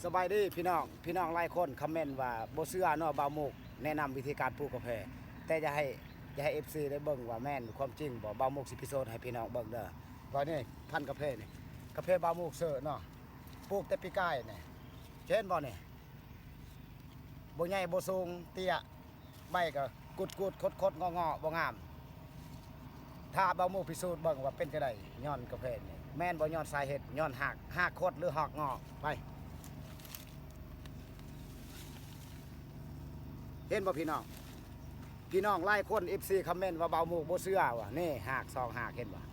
ສະບາຍດີພີ່ນ້ອງ. ພີ່ນ້ອງຫຼາຍຄົນຄອມເມັນວ່າບໍ່ເຊື່ອເນາະ ບ່າວມຸກແນະນຳວິທີການປູກກາແຟ, ແຕ່ຢາກໃຫ້ ຢາກໃຫ້ເອັຟຊີໄດ້ເບິ່ງວ່າແມ່ນຄວາມຈິງບໍ່. ບ່າວມຸກຊິພິສູດໃຫ້ພີ່ນ້ອງເບິ່ງເດີ. ວ່ານີ້ພັນກາແຟນີ້ ກາແຟບ່າວມຸກເຊີເນາະ, ປູກແຕ່ປີກາຍນີ້ ເຫັນບໍ່ນີ້? ບໍ່ໃຫຍ່ບໍ່ສູງ ເຕ້ຍ ໃບກໍກຸດໆ ຄົດໆ ເງາະໆ ບໍ່ງາມ. ຖ້າບ່າວມຸກພິສູດເບິ່ງວ່າເປັນຈັ່ງໃດ ຍ້ອນກາແຟນີ້ ແມ່ນບໍ່ຍ້ອນສາເຫດ ຍ້ອນຮາກ ຮາກຄົດ ຫຼືຮາກເງາະ. ໄປ ເຫັນບໍ່ພີ່ນ້ອງ? ພີ່ນ້ອງຫຼາຍຄົນ ເອັຟຊີຄອມເມັນວ່າບ່າວມຸກບໍ່ເຊື່ອວ່າ ນີ້ຮາກສອງຮາກ ເຫັນບໍ່?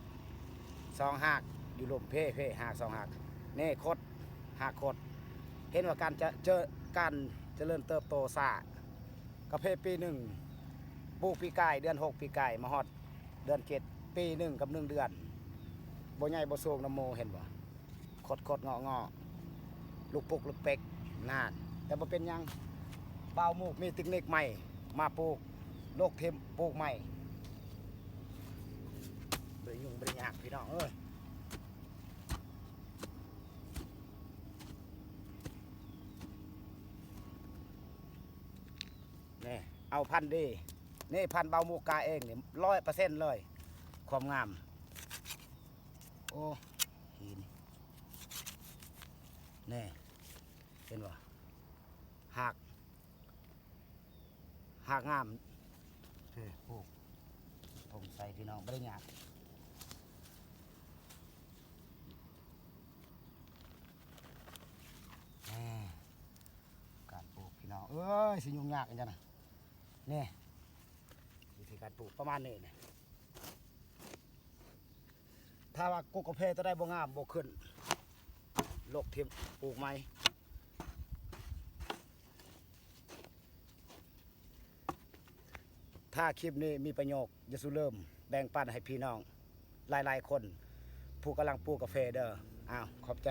ສອງຮາກຢູ່ລຸ່ມເພ ເພ ຮາກສອງຮາກ ນີ້ຄົດ ຮາກຄົດ. ເຫັນວ່າການຈະ ເຈີ ການຈະເລີນເຕີບໂຕຊ້າ. ກາເຟປີໜຶ່ງ ປູກປີກາຍ ເດືອນຫົກປີກາຍ ມາຮອດເດືອນເຈັດ ປີໜຶ່ງກັບໜຶ່ງເດືອນ ບໍ່ໃຫຍ່ບໍ່ສູງນຳໝູ່ ເຫັນບໍ່? ຄົດໆ ເງາະໆ ລຸກປຸກລຸກເປັກ ນານ. ແຕ່ບໍ່ເປັນຫຍັງ ບ່າວມຸກມີເຕັກນິກໃໝ່ມາປູກ ໂລກທິມ ປູກໃໝ່ ບໍ່ໄດ້ຫຍຸ້ງບໍ່ໄດ້ຍາກພີ່ນ້ອງເອີຍ. ນີ້ ເອົາພັນດີ ນີ້ພັນບ່າວມຸກກາເອງນີ້ ຮ້ອຍເປີເຊັນເລີຍ ຄວາມງາມ. ໂອ້ ຫີນ ນີ້ ເຫັນບໍ່? ຮາກ ຮາກງາມ. ເອີ ປູກ ຖົມໃສ່ພີ່ນ້ອງ ບໍ່ໄດ້ຍາກ. ແນ່ ການປູກພີ່ນ້ອງເອີຍ ຊິຫຍຸ້ງຍາກຫຍັງນະ. ນີ້ ວິທີການປູກປະມານນີ້ນະ. ຖ້າວ່າກົກກາແຟຕົວໃດບໍ່ງາມ ບໍ່ຂຶ້ນ ລົກຖິ້ມ ປູກໃໝ່. ຖ້າຄລິບນີ້ມີປະໂຫຍດ ຢ່າສູ່ລືມແບ່ງປັນໃຫ້ພີ່ນ້ອງຫຼາຍໆຄົນ ຜູ້ກຳລັງປູກກາແຟເດີ. ອ້າວ ຂອບໃຈ.